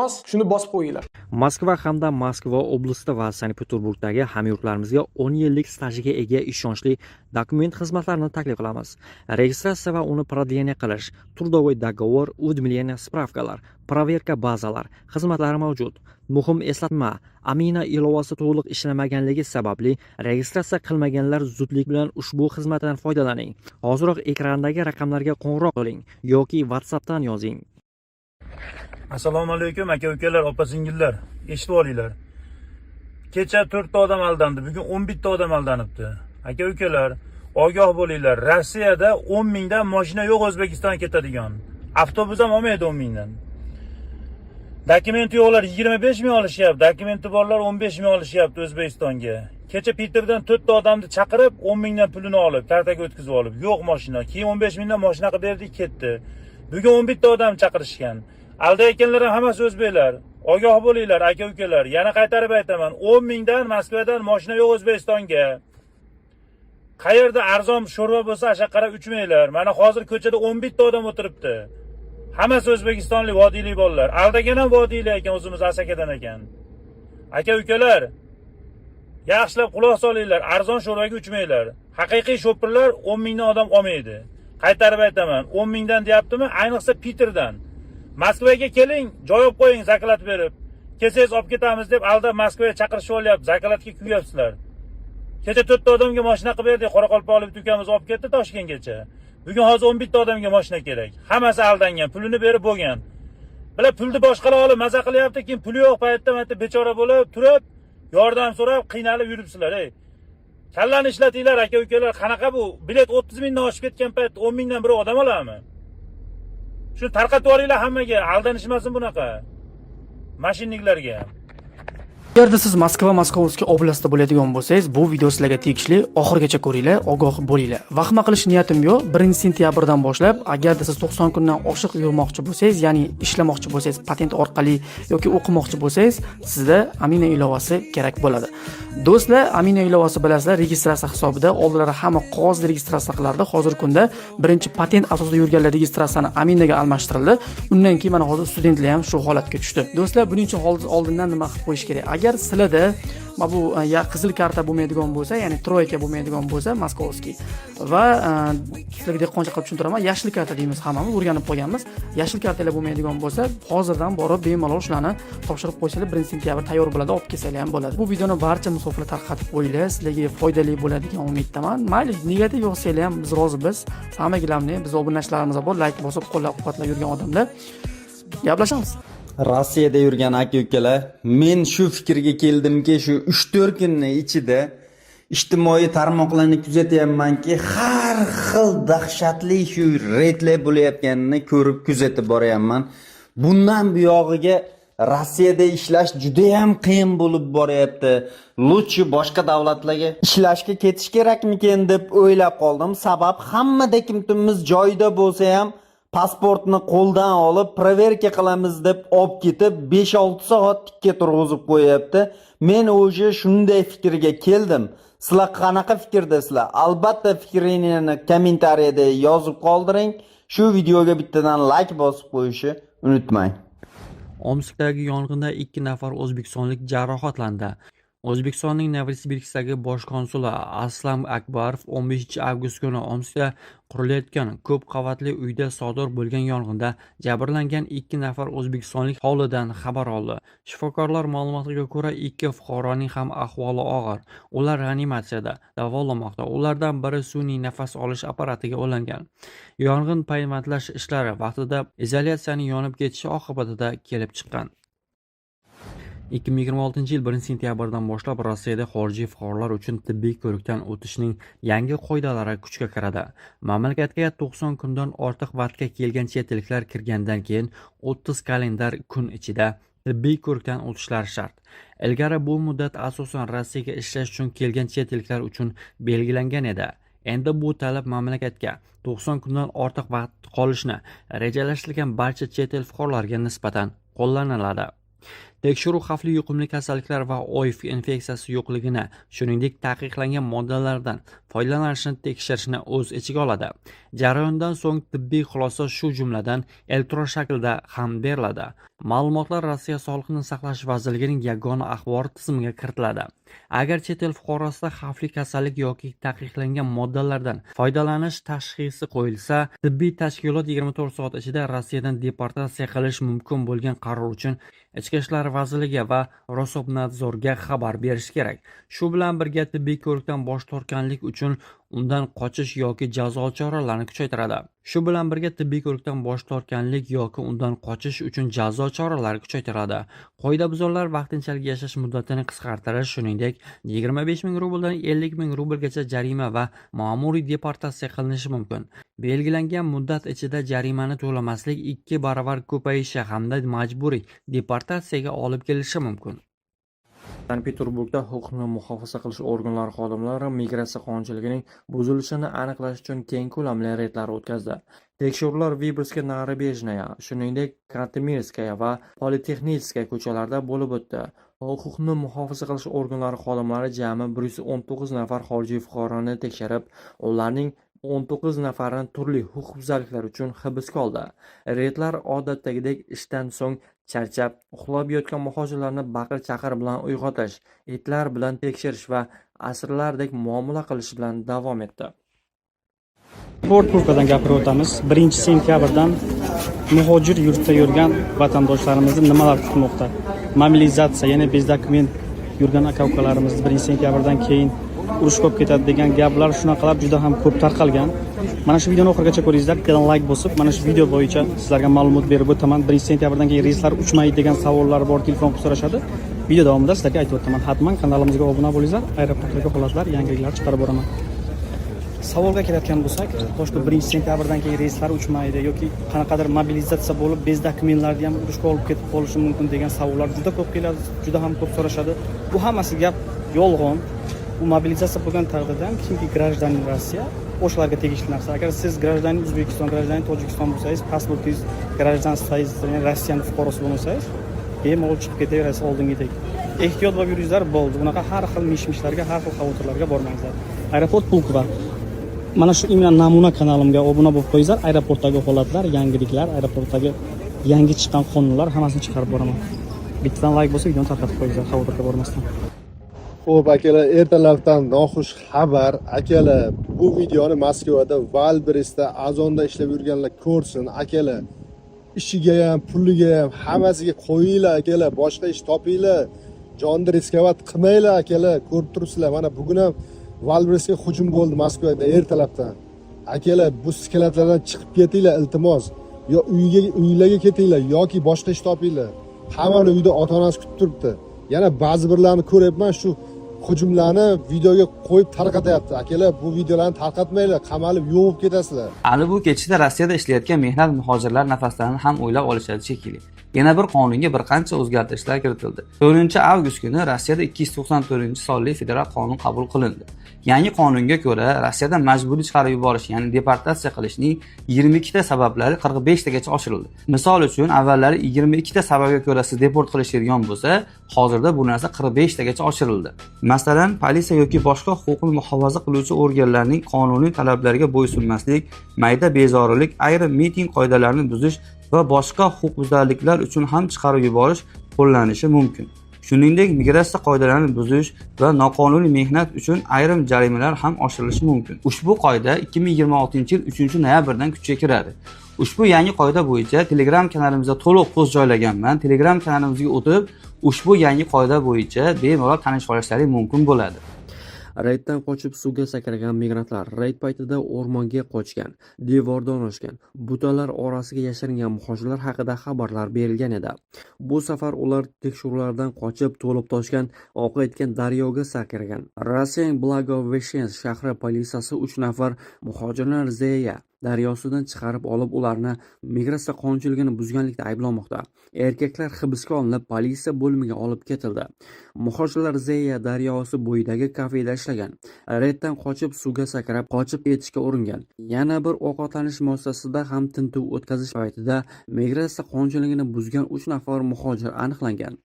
Iltimos, shuni bosib qo'yinglar. Moskva hamda Moskva oblasti va Sankt-Peterburgdagi hamyurtlarimizga 10 yillik stajiga ega ishonchli dokument xizmatlarini taklif qilamiz. Registratsiya va uni продление qilish, трудовой договор, уведомление, справка lar, проверка bazalar xizmatlari mavjud. Muhim eslatma: Amina ilovasi to'liq ishlamaganligi sababli registratsiya qilmaganlar zudlik bilan ushbu xizmatdan foydalaning. Hoziroq ekrandagi raqamlarga qo'ng'iroq qiling yoki WhatsAppdan yozing. Assalomu alaykum, aka ukalar, opa singillar, eshitib olinglar. Kecha to'rtta odam aldandi, bugun 11 ta odam aldanibdi. Aka ukalar, ogoh bo'linglar. Rossiyada 10 mingdan mashina yo'q O'zbekistonga ketadigan. Avtobus ham olmaydi 10 mingdan. Dokumenti yo'qlar 25 ming olishyapti, dokumenti borlar 15 ming olishyapti O'zbekistonga. Kecha Piterdan to'rtta odamni chaqirib, 10 mingdan pulini olib, kartaga o'tkazib olib, yo'q mashina. Keyin 15 mingdan mashina qilib berdik, ketdi. Bugun 11 ta odam chaqirishgan. Aldayotganlar ham hammasi o'zbeklar. Ogoh bo'linglar, aka ukalar. Yana qaytarib aytaman, 10 mingdan Moskvadan mashina yo'q O'zbekistonga. Qayerda arzon sho'rva bo'lsa, o'sha qarab uchmanglar. Mana hozir ko'chada 11 ta odam o'tiribdi. Hammasi o'zbekistonlik, vodiylik bolalar. Aldagan ham vodiylik ekan, o'zimiz Asakadan ekan. Aka ukalar, yaxshilab quloq solinglar. Arzon sho'rvaga uchmanglar. Haqiqiy shopirlar 10 mingdan odam olmaydi. Qaytarib aytaman, 10 mingdan deyaptimi, ayniqsa Piterdan. Moskvaga keling, joy olib qo'ying, заклад berib. Kelsangiz, olib ketamiz deb aldab Moskvaga chaqirishib olyapti. Заклад ga kuyapsizlar. Kecha to'rtta odamga mashina qilib berdik, qoraqalpoqlik bitta ukamiz olib ketdi Toshkentgacha. Bugun hozir 11 ta odamga mashina kerak. Hammasi aldangan, pulini berib bo'lgan. Bular pulni boshqalar olib maza qilyapti, keyin puli yo'q paytda mana bechora bo'lib turib, yordam so'rab qiynalib yuribsizlar, ey. Kallani ishlatinglar, aka ukalar, qanaqa bu? Bilet 30 mingdan oshib ketgan paytda 10 mingdan birov odam oladimi? Shuni tarqatib yuboringlar hammaga, aldanishmasin bunaqa мошенник larga. Agarda siz Moskva, Московский oblastida bo'ladigan bo'lsangiz, bu video sizlarga tegishli. Oxirigacha ko'ringlar, ogoh bo'linglar. Vahima qilish niyatim yo'q. 1-sentyabrdan boshlab, agarda siz 90 kundan oshiq yurmoqchi bo'lsangiz, ya'ni ishlamoqchi bo'lsangiz, patent orqali yoki o'qimoqchi bo'lsangiz, sizda Amina ilovasi kerak bo'ladi. Do'stlar, Amina ilovasi, bilasizlar, registratsiya hisobida. Oldinlari hamma qog'oz registratsiya qilardi. Hozirgi kunda birinchi patent asosida yurganlar registratsiyani Aminaga almashtirildi. Undan keyin mana hozir studentlar ham shu holatga tushdi. Do'stlar, buning uchun hozir oldindan nima qilib qo'yish kerak? Agar sizlarda mana bu ya qizil karta bo'lmaydigan bo'lsa, ya'ni тройка bo'lmaydigan bo'lsa, московский va sizlarga dehqoncha qilib tushuntiraman, yashil karta deymiz, hammamiz o'rganib qolganmiz. Yashil kartalar bo'lmaydigan bo'lsa, hozirdan borib bemalol shularni topshirib qo'ysanglar, 1-sentyabr tayyor bo'ladi, olib kelsanglar ham bo'ladi. Bu videoni barcha musofirlar tarqatib qo'yinglar, sizlarga foydali bo'ladi degan umiddaman. Mayli, negativ yozsanglar ham biz rozimiz. Самое главное, biz obunachilarimiz bor, layk bosib qo'llab-quvvatlab yurgan odamlar. Gaplashamiz. Rossiyada yurgan aka ukalar, men shu fikrga keldimki, shu 3-4 kunni ichida ijtimoiy tarmoqlarni kuzatyapmanki, har xil dahshatli shu reydlar bo'layotganini ko'rib, kuzatib boryapman. Bundan buyog'iga Rossiyada ishlash judayam qiyin bo'lib boryapti. Лучше boshqa davlatlarga ishlashga ketish kerakmikin deb o'ylab qoldim. Sabab, hamma dokumentimiz joyida bo'lsa ham, pasportni qo'ldan olib, проверка qilamiz deb olib ketib, 5-6 soat tikka turg'izib qo'yapti. Men уже shunday fikrga keldim. Sizlar qanaqa fikrdasizlar? Albatta fikringizni kommentariyada yozib qoldiring. Shu videoga bittadan layk bosib qo'yishni unutmang. Omskdagi yong'inda ikki nafar o'zbekistonlik jarohatlandi. O'zbekistonning Novosibirskdagi bosh konsuli Aslam Akbarov 15 avgust kuni Omskda qurilayotgan ko'p qavatli uyda sodir bo'lgan yong'inda jabrlangan ikki nafar o'zbekistonlik holidan xabar oldi. Shifokorlar ma'lumotiga ko'ra, ikki fuqaroning ham ahvoli og'ir. Ular reanimatsiyada davolanmoqda. Ulardan biri sun'iy nafas olish apparatiga ulangan. Yong'in payvandlash ishlari vaqtida izolyatsiyaning yonib ketishi oqibatida kelib chiqqan. 2026 yil 1 sentyabrdan boshlab Rossiyada xorijiy fuqarolar uchun tibbiy ko'rikdan o'tishning yangi qoidalari kuchga kiradi. Mamlakatga 90 kundan ortiq vaqtga kelgan chet elliklar kirgandan keyin 30 kalendar kun ichida tibbiy ko'rikdan o'tishlari shart. Ilgari bu muddat asosan Rossiyaga ishlash uchun kelgan chet elliklar uchun belgilangan edi. Endi bu talab mamlakatga 90 kundan ortiq vaqt qolishni rejalashtirgan barcha chet el fuqarolariga nisbatan qo'llaniladi. Tekshiruv xavfli yuqumli kasalliklar va OIV infeksiyasi yo'qligini, shuningdek, taqiqlangan moddalardan foydalanishni tekshirishni o'z ichiga oladi. Jarayondan so'ng tibbiy xulosa, shu jumladan elektron shaklda ham beriladi. Ma'lumotlar Rossiya Sog'liqni saqlash vazirligining yagona axborot tizimiga kiritiladi. Agar chet el fuqarosida xavfli kasallik yoki taqiqlangan moddalardan foydalanish tashxisi qo'yilsa, tibbiy tashkilot 24 soat ichida Rossiyadan deportatsiya qilish mumkin bo'lgan qaror uchun Ichki ishlar vazirligi va Rosobnadzorga xabar berish kerak. Shu bilan birga tibbiy ko'rikdan bosh tortganlik uchun undan qochish yoki jazo choralarini kuchaytiradi. Shu bilan birga tibbiy ko'rikdan bosh tortganlik yoki undan qochish uchun jazo choralari kuchaytiradi. Qoidabuzarlar vaqtinchalik yashash muddatini qisqartirish, shuningdek, 25 ming rubldan 50 ming rublgacha jarima va ma'muriy deportatsiya qilinishi mumkin. Belgilangan muddat ichida jarimani to'lamaslik 2 baravar ko'payishi hamda majburiy deportatsiyaga olib kelishi mumkin. Sankt-Peterburgda huquqni muhofaza qilish organlari xodimlari migratsiya qonunchiligining buzilishini aniqlash uchun keng ko'lamli reydlar o'tkazdi. Tekshiruvlar Viborskaya Naberejnaya, shuningdek, Kantemirskaya va Politexnicheskaya ko'chalarida bo'lib o'tdi. Huquqni muhofaza qilish organlari xodimlari jami 119 nafar xorijiy fuqaroni tekshirib, ularning 19 nafarini turli huquqbuzarliklar uchun hibsga oldi. Reydlar odatdagidek ishdan so'ng charchab, uxlab yotgan muhojirlarni baqir-chaqir bilan uyg'otish, itlar bilan tekshirish va asirlardek muomala qilish bilan davom etdi. Port Pulkadan gapirib o'tamiz. 1-sentyabrdan muhojir yurtda yurgan vatandoshlarimizni nimalar kutmoqda? Mobilizatsiya, ya'ni без документ yurgan aka ukalarimiz 1-sentyabrdan keyin urush bo'lib ketadi degan gaplar, shunaqalar juda ham ko'p tarqalgan. Mana shu videoni oxirigacha ko'ringizlar, bittadan like bosib, mana shu video bo'yicha sizlarga ma'lumot berib o'taman. 1-sentyabrdan keyin reyslar uchmaydi degan savollar bor, telefon qilib so'rashadi. Video davomida sizlarga aytib o'taman. Hatman kanalimizga obuna bo'linglar, aeroportdagi holatlar, yangiliklar chiqarib boraman. Savolga kelayotgan bo'lsak, то что 1-sentyabrdan keyin reyslar uchmaydi yoki qanaqadir mobilizatsiya bo'lib, без документ larni ham urushga olib ketib qolishi mumkin degan savollar juda ko'p keladi, juda ham ko'p so'rashadi. Bu hammasi gap yolg'on. Bu mobilizatsiya bo'lgan taqdirda ham kimki гражданин Rossiya, o'shalarga tegishli narsa. Agar siz гражданин O'zbekiston, гражданин Tojikiston bo'lsangiz, pasportingiz, гражданство ngiz, ya'ni Rossiyani fuqarosi bo'lmasangiz, bemalol chiqib ketaverasiz oldingidek. Ehtiyot bo'lib yuringizlar, bo'ldi. Bunaqa har xil mish-mishlarga, har xil xavotirlarga bormangizlar. Aeroport Pulkovo. Mana shu именно namuna kanalimga obuna bo'lib qo'yinglar. Aeroportdagi holatlar, yangiliklar, aeroportdagi yangi chiqqan qonunlar hammasini chiqarib boraman. Bittadan like bo'lsa, videoni tarqatib qo'yinglar, xavotirga bormasdan. Xo'p, akalar, ertalabdan noxush xabar. Akalar, bu videoni Moskvada, Wildberriesda, Ozonda ishlab yurganlar ko'rsin. Akalar, ishiga ham, puliga ham, hammasiga qo'yinglar, akalar, boshqa ish topinglar. Jonni рисковать qilmanglar, akalar, ko'rib turibsizlar. Mana bugun ham Wildberriesga hujum bo'ldi Moskvada ertalabdan. Akalar, bu склад lardan chiqib ketinglar, iltimos. Yo uyga, uylarga ketinglar yoki boshqa ish topinglar. Hammani uyda ota-onasi kutib turibdi. Yana ba'zi birlarini ko'ryapman, shu hujumlarni videoga qo'yib tarqatyapti. Akalar, bu videolarni tarqatmanglar, qamalib yo'q bo'lib ketasizlar. Hali bu ketishda Rossiyada ishlayotgan mehnat muhojirlar nafaslarini ham o'ylab olishadi shekilli. Yana bir qonunga bir qancha o'zgartirishlar kiritildi. 4 avgust kuni Rossiyada 294-sonli federal qonun qabul qilindi. Yangi qonunga ko'ra, Rossiyada majburiy chiqarib yuborish, ya'ni deportatsiya qilishning 22 ta sabablari 45 tagacha oshirildi. Misol uchun, avvallari 22 ta sababga ko'ra siz deport qilishadigan bo'lsa, hozirda bu narsa 45 tagacha oshirildi. Masalan, politsiya yoki boshqa huquqni muhofaza qiluvchi organlarning qonuniy talablariga bo'ysunmaslik, mayda bezorilik, ayrim miting qoidalarini buzish va boshqa huquqbuzarliklar uchun ham chiqarib yuborish qo'llanilishi mumkin. Shuningdek, migratsiya qoidalarini buzish va noqonuniy mehnat uchun ayrim jarimalar ham oshirilishi mumkin. Ushbu qoida 2026-yil 3 noyabrdan kuchga kiradi. Ushbu yangi qoida bo'yicha Telegram kanalimizda to'liq post joylaganman. Telegram kanalimizga o'tib, ushbu yangi qoida bo'yicha bemalol tanishib olishlaring mumkin bo'ladi. Reyddan qochib suvga sakragan migrantlar, reyd paytida o'rmonga qochgan, devordan oshgan, butalar orasiga yashiringan muhojirlar haqida xabarlar berilgan edi. Bu safar ular tekshiruvlardan qochib, to'lib toshgan, oqayotgan daryoga sakragan. Rossiyaning Blagoveshchensk shahri politsiyasi uch nafar muhojirni Zeya daryosidan chiqarib olib, ularni migratsiya qonunchiligini buzganlikda ayblanmoqda. Erkaklar hibsga olinib, politsiya bo'limiga olib ketildi. Muhojirlar Zeya daryosi bo'yidagi kafeda ishlagan. Reyddan qochib, suvga sakrab, qochib ketishga uringan. Yana bir ovqatlanish muassasasida ham tintuv o'tkazish paytida migratsiya qonunchiligini buzgan uch nafar muhojir aniqlangan.